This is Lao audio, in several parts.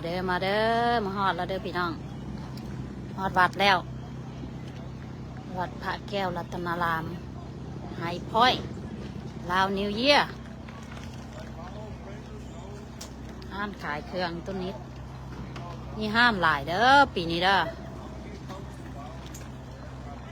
ເດີ ມາເດີ ມາຮອດແລ້ວເດີພີ່ນ້ອງ ຮອດວັດແລ້ວ ວັດພະແກ້ວລັດຕະນາລາມ ໄຮພອຍ ລາວນິວເຢຍ ຮ້ານຂາຍເຄື່ອງໂຕນີ້ ມີຮ້ານຫຼາຍເດີ ປີນີ້ເດີ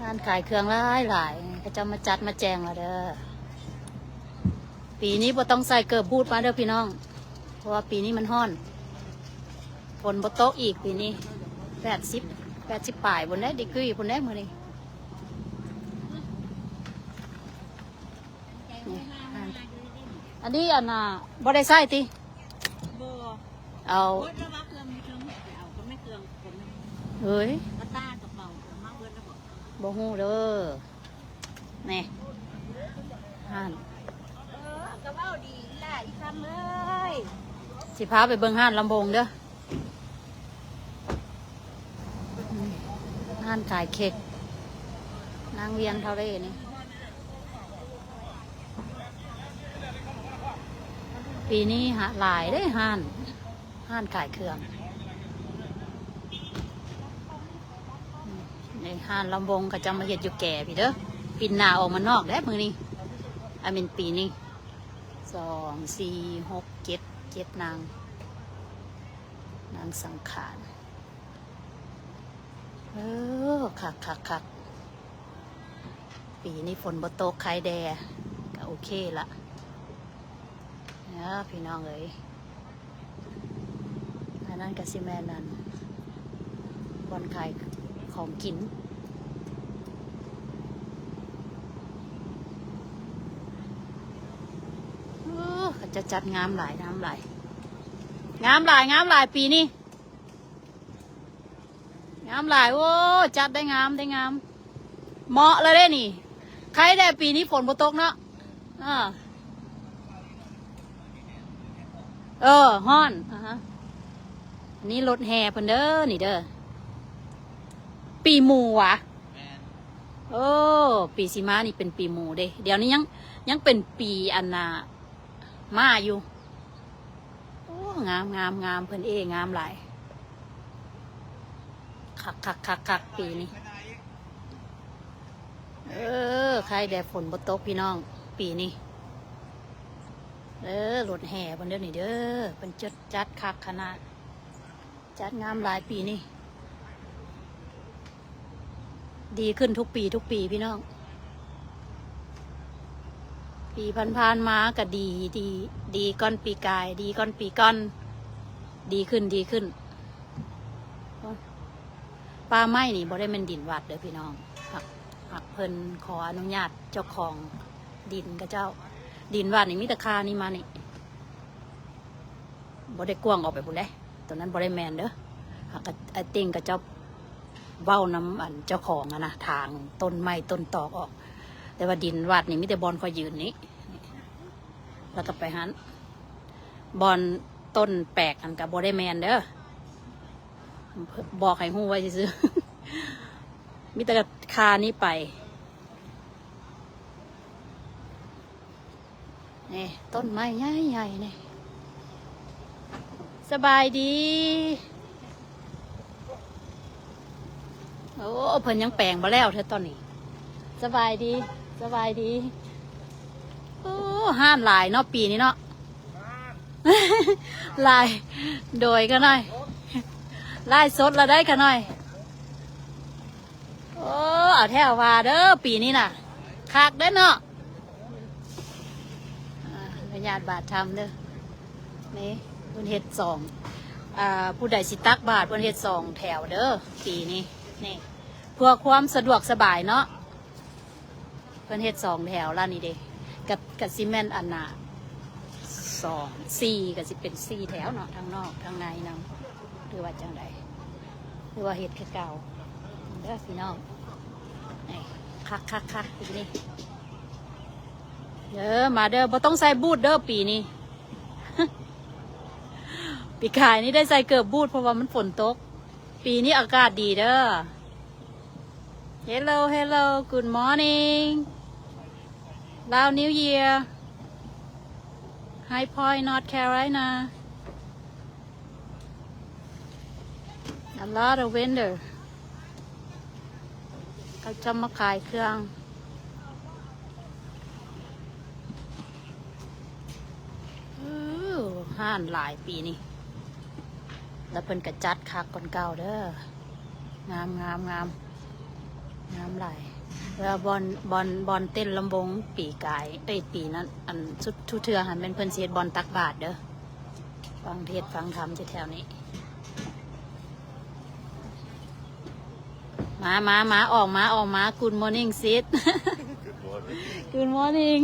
ຮ້ານຂາຍເຄື່ອງຫຼາຍໆ ເຂົາເຈົ້າມາຈັດມາແຈງແລ້ວເດີ. ປີນີ້ບໍ່ຕ້ອງໃສ່ເກີບບູດມາເດີພີ່ນ້ອງ ເພາະວ່າປີນີ້ມັນຮ້ອນ ຝົນບໍ່ຕົກອີກປີນີ້ ແປດສິບ ແປດສິບປາຍພຸ້ນເດ້ ດີກຣີພຸ້ນເດ້ມື້ນີ້. ອັນນີ້ອັນນ່າ ບໍ່ໄດ້ໃຊ້ຕິ? ບໍ່ ເອົາ ເບິດແລ້ວວ່າເຄື່ອງ ເຄື່ອງໄປເອົາ ກໍແມ່ນເຄື່ອງ ກໍແມ່ນ ເອີຍ ກະຕ່າ ກະເປົາ ມາເບິດແລ້ວບໍ່? ບໍ່ຮູ້ເດີ. ນີ້ ຮ້ານ ເອີ ກໍເວົ້າດີອີ່ຫຼ້າອີ່ຄຳເອີຍ ຊິພາໄປເບິ່ງຮ້ານລຳໂພງເດີ ຮ້ານຂາຍເຄັກ ນາງວຽງທະເລນີ້ ປີນີ້ຫາ ຫຼາຍເດ້ຮ້ານ ຮ້ານຂາຍເຄື່ອງ ນີ້ ຮ້ານລຳວົງເຂົາເຈົ້າມາເຮັດຢູ່ແກ່ພີ້ເດີ ປິ່ນໜ້າອອກມານອກແລ້ວມື້ນີ້ ອາ ແມ່ນປີນີ້ ສອງ ສີ່ ຫົກ ເຈັດ ເຈັດນາງ ນາງສັງຂານ ເອີ ຄັກໆໆ ປີນີ້ຝົນບໍ່ຕົກ ໄຄແດ່ ກະໂອເຄລະ ເອີ ພີ່ນ້ອງເອີຍ ອັນນັ້ນກະຊິແມ່ນອັນ ບ່ອນຂາຍຂອງກິນ ເອີ ເຂົາເຈົ້າຈັດງາມຫຼາຍ ງາມຫຼາຍ ງາມຫຼາຍ ງາມຫຼາຍປີນີ້. ງາມຫຼາຍ ໂອ້ ຈັດໄດ້ງາມ ໄດ້ງາມ ເໝາະແລ້ວເດ້ນີ້ ໄຄແດ່ປີນີ້ຝົນບໍ່ຕົກເນາະ ເອີ ເອີ ຮ້ອນ ອາຮະ ອັນນີ້ລົດແຫ່ເພິ່ນເດີ ນີ້ເດີ ປີໝູຫວາ? ແມ່ນ ໂອ້ ປີຊິມານີ້ເປັນປີໝູເດ້ ດຽວນີ້ຍັງ ຍັງເປັນປີອັນນ່າ ມ້າຢູ່. ໂອ້ ງາມ ງາມ ງາມ ເພິ່ນເອ ງາມຫຼາຍ ຄັກໆໆໆ ປີນີ້ ເອີ ໄຄແດ່ຝົນບໍ່ຕົກພີ່ນ້ອງ ປີນີ້ ເອີ ລົດແຫ່ເພິ່ນເດີນີ້ເດີ ເພິ່ນຈັດ ຈັດຄັກຂະໜາດ. ຈັດງາມຫຼາຍປີນີ້ ດີຂຶ້ນທຸກປີ ທຸກປີພີ່ນ້ອງ ປີຜ່ານໆມາກະດີ ດີ ດີກ່ອນປີກາຍ ດີກ່ອນປີກ່ອນ ດີຂຶ້ນ ດີຂຶ້ນ. ໂອ້ຍ ປ່າໄມ້ນີ້ບໍ່ໄດ້ແມ່ນດິນວັດເດີພີ່ນ້ອງ ຫາກ ຫາກເພິ່ນຂໍອະນຸຍາດເຈົ້າຂອງດິນເຂົາເຈົ້າ ດິນວັດນີ້ມີແຕ່ຄານີ້ມານີ້ ບໍ່ໄດ້ກວ້າງອອກໄປພຸ້ນເດ້ ໂຕນັ້ນບໍ່ໄດ້ແມ່ນເດີ ຫາກ I think ເຂົາເຈົ້າເວົ້ານຳອັນເຈົ້າຂອງຫັ້ນນະ ຖາງຕົ້ນໄມ້ຕົ້ນຕອກອອກ ແຕ່ວ່າດິນວັດນີ້ມີແຕ່ບ່ອນຂ້ອຍຢືນນີ້ ແລ້ວກໍໄປຫັ້ນ ບ່ອນຕົ້ນແປກຫັ້ນກໍບໍ່ໄດ້ແມ່ນເດີ ບອກໃຫ້ຮູ້ໄວ້ຊື່ໆ ມີແຕ່ຄານີ້ໄປ. ນີ້ ຕົ້ນໄມ້ໃຫຍ່ໆນີ້ ສະບາຍດີ ໂອ້ ເພິ່ນຍັງແປງບໍ່ແລ້ວເທື່ອຕອນນີ້ ສະບາຍດີ ສະບາຍດີ ໂອ້ ຮ້ານຫຼາຍເນາະ ປີນີ້ເນາະ ຫຼາຍ ໂດຍຂະໜ້ອຍ ຫຼາຍສົດລະໄດ້ຂະໜ້ອຍ. ໂອ້ ເອົາແທ້ເອົາວ່າເດີ ປີນີ້ນະ ຄັກເດ້ເນາະ ອາ ອະນຸຍາດບາດທຳເດີ ນີ້ ເພິ່ນເຮັດສອງ ອາ ຜູ້ໃດຊິຕັກບາດ ເພິ່ນເຮັດສອງແຖວເດີ ປີນີ້ ນີ້ ເພື່ອຄວາມສະດວກສະບາຍເນາະ. ເພິ່ນເຮັດສອງແຖວລະນີ້ເດ້ ກະ ກະຊິແມ່ນອັນນ່າ ສອງ ສີ່ ກະຊິເປັນສີ່ແຖວເນາະ ທາງນອກທາງໃນນຳ ຫຼືວ່າຈັ່ງໃດ ຫຼືວ່າເຮັດຄືເກົ່າເດີພີ່ນ້ອງ ນີ້ ຄັກໆໆ ປີນີ້ ເດີ ມາເດີ ບໍ່ຕ້ອງໃສ່ບູດເດີ ປີນີ້ ປີກາຍນີ້ໄດ້ໃສ່ເກີບບູດ ເພາະວ່າມັນຝົນຕົກ ປີນີ້ອາກາດດີເດີ. Hello, hello, good morning. Lao New Year. High Point, North Carolina. A lot of vendor ເຂົາຈະມາຂາຍເຄື່ອງ. ເອີ ຮ້ານຫຼາຍປີນີ້ ແລ້ວເພິ່ນກະຈັດຄັກກວ່າເກົ່າເດີ. ງາມ ງາມ ງາມ ງາມຫຼາຍ. ແລ້ວບ່ອນ ບ່ອນ ບ່ອນເຕັ້ນລຳວົງປີກາຍ ເອີຍ ປີນັ້ນ ອັນ ຊຸດ ຊຸດເທື່ອຫັ້ນແມ່ນເພິ່ນຊິເຮັດບ່ອນຕັກບາດເດີ. ຟັງເທດຟັງທຳຢູ່ແຖວນີ້. ມາ ມາ ມາ ອອກມາ ອອກມາ. Good morning sis. Good morning.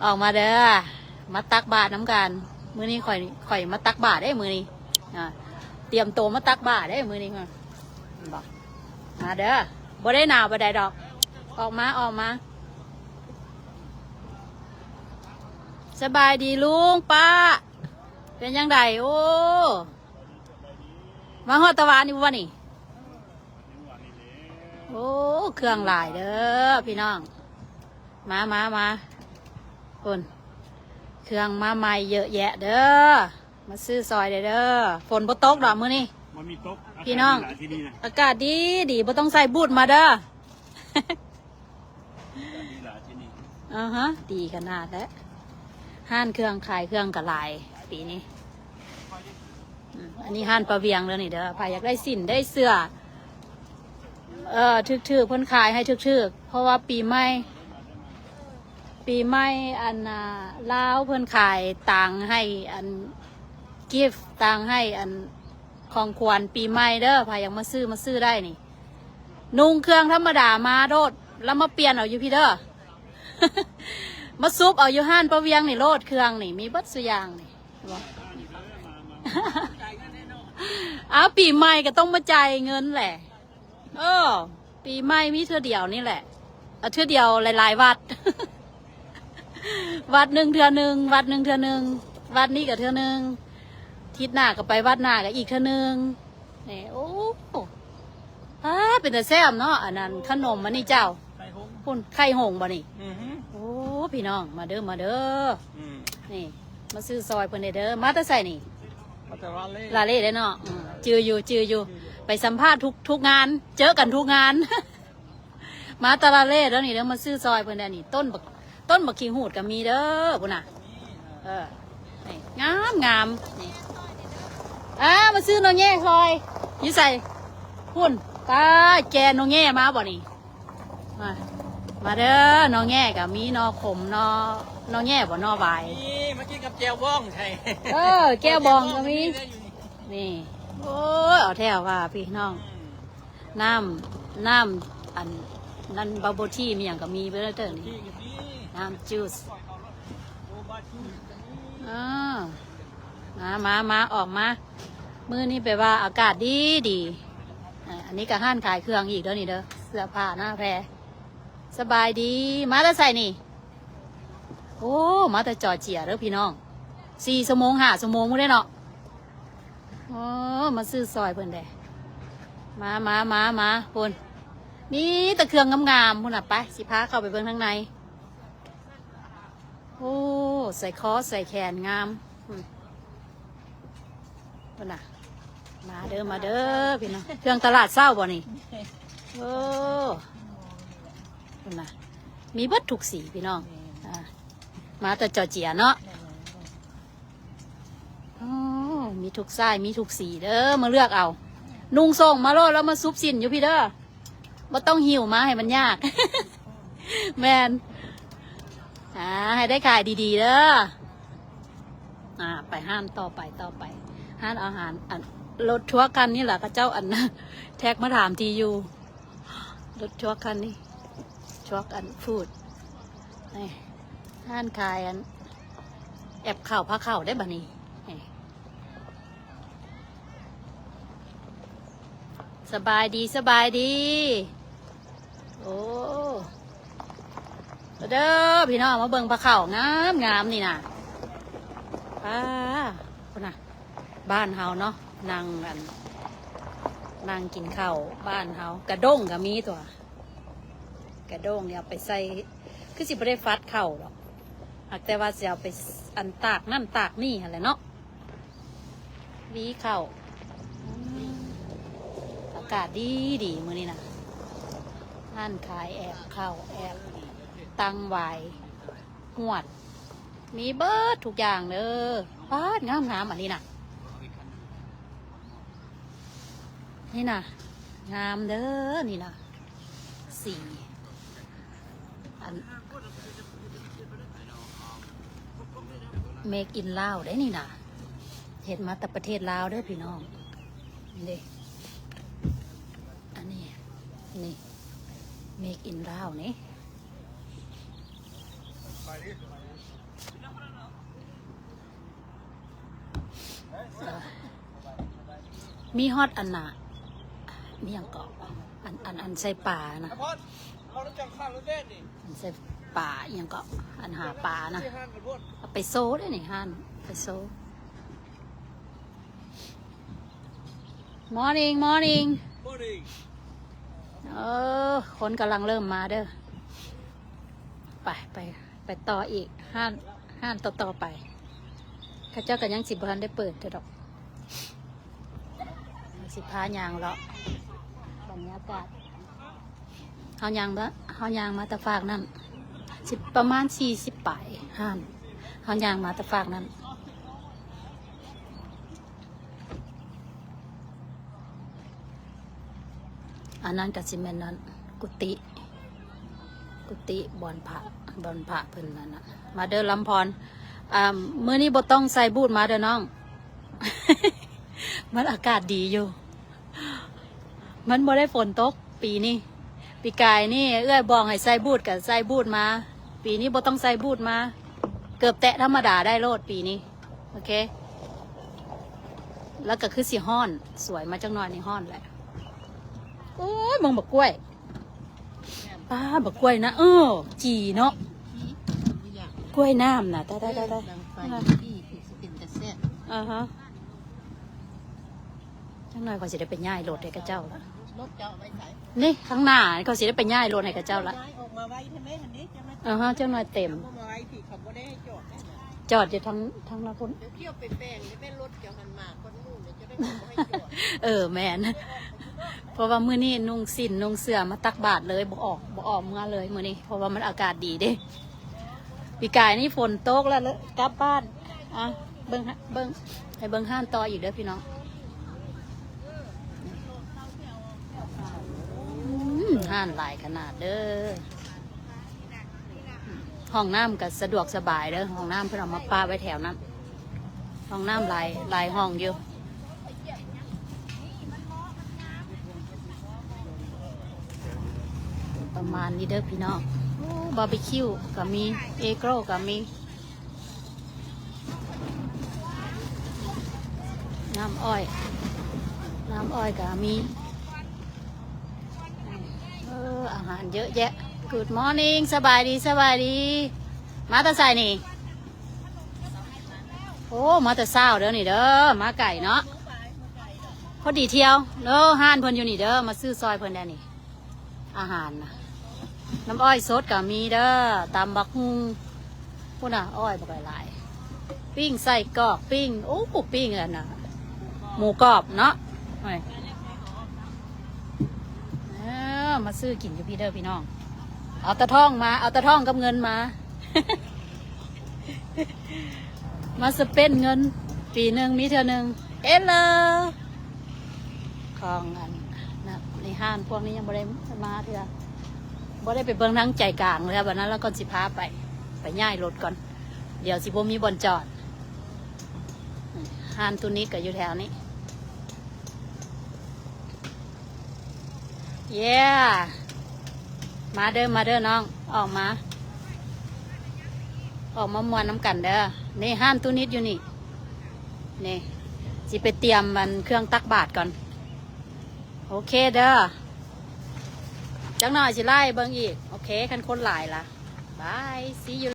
ອອກມາເດີ ມາຕັກບາດນຳກັນ. ມື້ນີ້ຂ້ອຍ ຂ້ອຍມາຕັກບາດເດ້ມື້ນີ້. ອ່າ ຕຽມໂຕມາຕັກບາດເດ້ມື້ນີ້. ມາເດີ ບໍ່ໄດ້ໜາວປານໃດດອກ. ອອກມາ ອອກມາ. ສະບາຍດີລຸງປ້າ ເປັນຈັ່ງໃດ? ໂອ້ ມາຮອດຕາວານຢູ່ບໍ່ນີ້? ໂອ້ ເຄື່ອງຫຼາຍເດີພີ່ນ້ອງ. ມາ ມາ ມາ ພຸ້ນ ເຄື່ອງມາໃໝ່ເຍອະແຍະເດີ. ມາຊື້ຊອຍເດີ. ຝົນບໍ່ຕົກດອກມື້ນີ້ ບໍ່ມີຕົກ. ພີ່ນ້ອງ ອາກາດດີຫຼາຍທີ່ນີ້ນະ ອາກາດດີດີ ບໍ່ຕ້ອງໃສ່ບູດມາເດີ. ອາຮະ ດີຂະໜາດແຫຼະ. ຮ້ານເຄື່ອງຂາຍເຄື່ອງກະຫຼາຍປີນີ້. ອືມ ອັນນີ້ຮ້ານປາວຽງເດີນີ້ເດີ. ໃຜຢາກໄດ້ສິ້ນໄດ້ເສື້ອ ເອີ ຖືກໆ ເພິ່ນຂາຍໃຫ້ຖືກໆ ເພາະວ່າປີໃໝ່ ປີໃໝ່ ອັນ ອ່າ ລາວເພິ່ນຂາຍຕ່າງໃຫ້ ອັນ ກິຟ ຕ່າງໃຫ້ ອັນ ຂອງຂວັນປີໃໝ່ເດີ. ໃຜຢາກມາຊື້ ມາຊື້ໄດ້ນີ້. ນຸ່ງເຄື່ອງທຳມະດາມາໂລດ ແລ້ວມາປ່ຽນເອົາຢູ່ພີ້ເດີ. ມາຊຸບເອົາຢູ່ຮ້ານປາວຽງນີ້ໂລດ. ເຄື່ອງນີ້ມີເບິດສູ່ຢ່າງນີ້. ເອົາ ປີໃໝ່ກະຕ້ອງມາຈ່າຍເງິນແຫຼະ. ເອີ ປີໃໝ່ມີເທື່ອດຽວນີ້ແຫຼະ. ເອົາ ເທື່ອດຽວຫຼາຍໆວັດ. ວັດໜຶ່ງເທື່ອໜຶ່ງ ວັດໜຶ່ງເທື່ອໜຶ່ງ ວັດນີ້ກະເທື່ອໜຶ່ງ ທິດໜ້າກະໄປວັດໜ້າກະອີກເທື່ອໜຶ່ງ. ນີ້ ໂອ້ ປາ ເປັນຕາແຊບເນາະ. ອັນນັ້ນຂະໜົມອັນນີ້ເຈົ້າ ໄຂ່ຫົງ ພຸ້ນ ໄຂ່ຫົງບໍ່ນີ້? ອືຮຶ ໂອ້ ພີ່ນ້ອງ ມາເດີ ມາເດີ. ອືມ ນີ້ ມາຊື້ຊອຍເພິ່ນແດ່ເດີ. ມາແຕ່ໃສນີ້? ມາແຕ່ລາເລ ລາເລເດ້ເນາະ. ອືມ ຈື່ຢູ່ ຈື່ຢູ່ ໄປສຳພາດທຸກ ທຸກງານ ເຈີກັນທຸກງານ. ມາແຕ່ລາເລເດີນີ້ເດີ ມາຊື້ຊອຍເພິ່ນແດ່ນີ້. ຕົ້ນບັກ ຕົ້ນບັກຂີ້ຫູດກະມີເດີ ພຸ້ນນະ. ເອີ ນີ້ ງາມໆ ນີ້. ອ່າ ມາຊື້ໜໍ່ແງ່ຊອຍ. ຢູ່ໃສ? ພຸ້ນ ຕາຍ ແກ່ໜໍ່ແງ່ມາບໍ່ນີ້? ມາ ມາເດີ ໜໍ່ແງ່ກະມີ ໜໍ່ຂົມ ໜໍ່ ໜໍ່ແງ່ບໍ່ ໜໍ່ຫວາຍ. ນີ້ ມາກິນກັບແຈ່ວບອງໃຊ່. ເອີ ແຈ່ວບອງກະມີ ແຈ່ວບອງກະມີເດີຢູ່ນີ້. ນີ້ ໂອ້ຍ ເອົາແທ້ວ່າພີ່ນ້ອງ. ອືມ ນ້ຳ ນ້ຳ ອັນນັ້ນ bubble tea ມີຫຍັງກະມີເບິດເດີນີ້. ນ້ຳຈູສ ເອີ ມາ ມາ ມາ ອອກມາ. ມື້ນີ້ແປວ່າອາກາດດີດີ. ເອີ ອັນນີ້ກະຮ້ານຂາຍເຄື່ອງອີກເດີນີ້ເດີ ເສື້ອຜ້າໜ້າແພ. ສະບາຍດີ ມາແຕ່ໃສນີ້? ໂອ້ ມາແຕ່ຈໍເຈຍເດີພີ່ນ້ອງ ສີ່ຊົ່ວໂມງ ຫ້າຊົ່ວໂມງພຸ້ນເດ້ເນາະ. ໂອ້ ມາຊື້ຊອຍເພິ່ນແດ່. ມາ ມາ ມາ ມາ ພຸ້ນ ມີແຕ່ເຄື່ອງງາມໆ ພຸ້ນນະ. ໄປ ຊິພາເຂົ້າໄປເບິ່ງທາງໃນ. ໂອ້ ສາຍຄໍສາຍແຂນງາມ ອືມ ພຸ້ນນະ. ມາເດີ ມາເດີພີ່ນ້ອງ. ເຄື່ອງຕະຫຼາດເຊົ້າບໍ່ນີ້? ໂອ້ ພຸ້ນນະ ມີເບິດທຸກສີພີ່ນ້ອງ. ອ່າ ມາແຕ່ຈໍເຈຍເນາະ. ໂອ້ ມີທຸກຊາຍ ມີທຸກສີເດີ ມາເລືອກເອົາ. ນຸ່ງສົ່ງມາໂລດ ແລ້ວມາຊຸບສິ້ນຢູ່ພີ້ເດີ. ບໍ່ຕ້ອງຫິ້ວມາໃຫ້ມັນຍາກ. ແມ່ນ. ອ່າ ໃຫ້ໄດ້ຂາຍດີໆເດີ. ອ່າ ໄປຮ້ານຕໍ່ໄປ ຕໍ່ໄປ ຮ້ານອາຫານ. ອັນ ລົດທວກຄັນນີ້ລະ ເຂົາເຈົ້າ ອັນ ແທັກມາຖາມທີ່ຢູ່. ລົດທວກຄັນນີ້ ທວກ ອັນ ຟູດ ນີ້ ຮ້ານຂາຍ ອັນ ແອັບເຂົ້າ ພາເຂົ້າໄດ້ບາດນີ້. ນີ້ ສະບາຍດີ ສະບາຍດີ. ໂອ້ ເດີພີ່ນ້ອງ ມາເບິ່ງພາເຂົ້າງາມໆນີ້ນະ. ປ້າ ພຸ້ນນະ ບ້ານເຮົາເນາະ ນັ່ງ ອັນ ນັ່ງກິນເຂົ້າບ້ານເຮົາ. ກະດ້ງກະມີຕົວະ ກະດ້ງນີ້ເອົາໄປໃສ່ ຄືຊິບໍ່ໄດ້ຟັດເຂົ້າດອກ ຫາກແຕ່ວ່າຊິເອົາໄປ ອັນ ຕາກນັ້ນຕາກນີ້ຫັ້ນແຫຼະເນາະ. ຫວີເຂົ້າ ອືມ ອາກາດດີດີມື້ນີ້ນະ ຮ້ານຂາຍແອບເຂົ້າ ແອບຕັງຫວາຍ ຫວດ ມີເບິດທຸກຢ່າງເດີ. ປາດ ງາມໆ ອັນນີ້ນະ ນີ້ນະ ງາມເດີ ນີ້ນະ ສີ ອັນ Made in Lao ເດ້ນີ້ນະ ເຮັດມາແຕ່ປະເທດລາວເດີພີ່ນ້ອງ. ນີ້ເດ້ ອັນນີ້ ນີ້ Made in Lao ນີ້ ເອີ ມີຮອດອັນນ່າ ມີຫຍັງເກາະ ອັນ ອັນ ອັນໃສ່ປານະ ອັນໃສ່ປາອີ່ຫຍັງເກາະ ອັນຫາປານະ ເອົາໄປໂຊເດ້ນີ້ ຮ້ານໄປໂຊ. Morning morning. ເອີ ຄົນກຳລັງເລີ່ມມາເດີ. ໄປ ໄປ ໄປຕໍ່ອີກ ຮ້ານ ຮ້ານຕໍ່ໆ ໄປ. ເຂົາເຈົ້າກໍຍັງຊິບໍ່ທັນໄດ້ເປີດເທື່ອດອກ. ຊິພາຍ່າງເລາະບັນຍາກາດ. ເຮົາຍ່າງມາ ເຮົາຍ່າງມາແຕ່ຟາກນັ້ນ ຊິປະມານສີ່ສິບປາຍຮ້ານ. ເຮົາຍ່າງມາແຕ່ຟາກນັ້ນ. ອັນນັ້ນກໍຊິແມ່ນນັ້ນ ກຸຕິ ກຸຕິບ່ອນພະ ບ່ອນພະເພິ່ນນັ້ນນະ. ມາເດີລຳພອນ ອ່າ ມື້ນີ້ບໍ່ຕ້ອງໃສ່ບູດມາເດີນ້ອງ ມັນອາກາດດີຢູ່ ມັນບໍ່ໄດ້ຝົນຕົກປີນີ້. ປີກາຍນີ້ເອື້ອຍບອກໃຫ້ໃສ່ບູດກໍໃສ່ບູດມາ ປີນີ້ບໍ່ຕ້ອງໃສ່ບູດມາ ເກີບແຕະທຳມະດາໄດ້ໂລດປີນີ້. ໂອເຄ ແລ້ວກໍຄືຊິຮ້ອນ ສວຍມາຈັກໜ່ອຍນີ້ຮ້ອນແຫຼະ. ໂອ້ຍ ເບິ່ງບັກກ້ວຍ ປ້າ ບັກກ້ວຍນະ ເອີ ຈີເນາະ ກ້ວຍນ້ຳນະ ຕາຍ ຕາຍ ຕາຍ ຕາຍ. ອ່າຮະ ຈັກໜ່ອຍຂ້ອຍຊິໄດ້ໄປຍ້າຍລົດໃຫ້ເຂົາເຈົ້າລະ ລົດເຈົ້າໄວ້ໃສ? ນີ້ ຂ້າງໜ້າຂ້ອຍຊິໄດ້ໄປຍ້າຍລົດໃຫ້ເຂົາເຈົ້າລະ. ຍ້າຍອອກມາໄວແທ້ແມ່ຫັ້ນເດ້ ຈັກໜ່ອຍ ອ່າຮະ ຈັກໜ່ອຍເຕັມ ເອົາມາໄວ້ພີ້ ເຂົາບໍ່ໄດ້ໃຫ້ຈອດເດ້. ຈອດຢູ່ທາງ ທາງລາວພຸ້ນ ດຽວຖ້ຽວໄປແປງ ແມ່ນລົດເຈົ້າຫັ້ນມາກ່ອນໝູ່ ເຈົ້າໄດ້ບໍ່ໃຫ້ຈອດ. ເອີ ແມ່ນ ເພາະວ່າມື້ນີ້ນຸ່ງສິ້ນນຸ່ງເສື້ອມາຕັກບາດເລີຍ ບໍ່ອອກ ບໍ່ອອກເມືອເລີຍມື້ນີ້ ເພາະວ່າມັນອາກາດດີເດ້. ປີກາຍນີ້ຝົນຕົກແລ້ວ ແລ້ວກັບບ້ານ. ອ່ະ ເບິ່ງ ເບິ່ງ ໃຫ້ເບິ່ງຮ້ານຕໍ່ອີກເດີພີ່ນ້ອງ. ອືມ ຮ້ານຫຼາຍຂະໜາດເດີ. ຫ້ອງນ້ຳກໍສະດວກສະບາຍເດີ ຫ້ອງນ້ຳເພິ່ນເອົາມາປະໄວ້ແຖວນັ້ນ. ຫ້ອງນ້ຳຫຼາຍ ຫຼາຍຫ້ອງຢູ່ ປະມານນີ້ເດີພີ່ນ້ອງ. ໂອ້ ບາບີຄິວກໍມີ ເອໂກຣກໍມີ ນ້ຳອ້ອຍ ນ້ຳອ້ອຍກໍມີ. ເອີ ອາຫານເຍອະແຍະ. Good morning ສະບາຍດີ ສະບາຍດີ. ມາແຕ່ໃສນີ້? ໂອ້ ມາແຕ່ເຊົ້າເດີນີ້ເດີ ມາໄກເນາະ. ພໍດີທ່ຽວເດີ ຮ້ານເພິ່ນຢູ່ນີ້ເດີ ມາຊື້ຊ່ອຍເພິ່ນແດ່ນີ້. ອາຫານນະ ນ້ຳອ້ອຍສົດກໍມີເດີ ຕຳບັກຫຸ່ງ ພຸ້ນນະ ອ້ອຍບັກຫຼາຍໆ ປີ້ງໄສ້ກອກ ປີ້ງ ໂອ້ ປີ້ງອັນນະ ໝູກອບເນາະ. ເອີ ມາຊື້ກິນຢູ່ພີ້ເດີພີ່ນ້ອງ ເອົາແຕ່ທ້ອງມາ ເອົາແຕ່ທ້ອງກັບເງິນມາ. ມາສະເປັນເງິນ ປີໜຶ່ງມີເທື່ອໜຶ່ງ. ເອລ ຂອງອັນນະ ໃນຮ້ານພວກນີ້ຍັງບໍ່ໄດ້ມາເທື່ອ ບໍ່ໄດ້ໄປເບິ່ງທາງໃຈກາງເທື່ອ. ບັດນັ້ນລະກ່ອນຊິພາໄປ ໄປຍ້າຍລົດກ່ອນ ດຽວຊິບໍ່ມີບ່ອນຈອດ. ຮ້ານຕູນິດກໍຢູ່ແຖວນີ້. ເຢ້ ມາເດີ ມາເດີນ້ອງ ອອກມາ ອອກມາມ່ວນນຳກັນເດີ. ນີ້ຮ້ານຕູນິດຢູ່ນີ້ ນີ້ ຊິໄປຕຽມອັນເຄື່ອງຕັກບາດກ່ອນ. ໂອເຄເດີ ຈັກໜ່ອຍຊິໄລ່ເບິ່ງອີກ. ໂອເຄ ຄັນຄົນຫຼາຍລະ ບາຍ see you.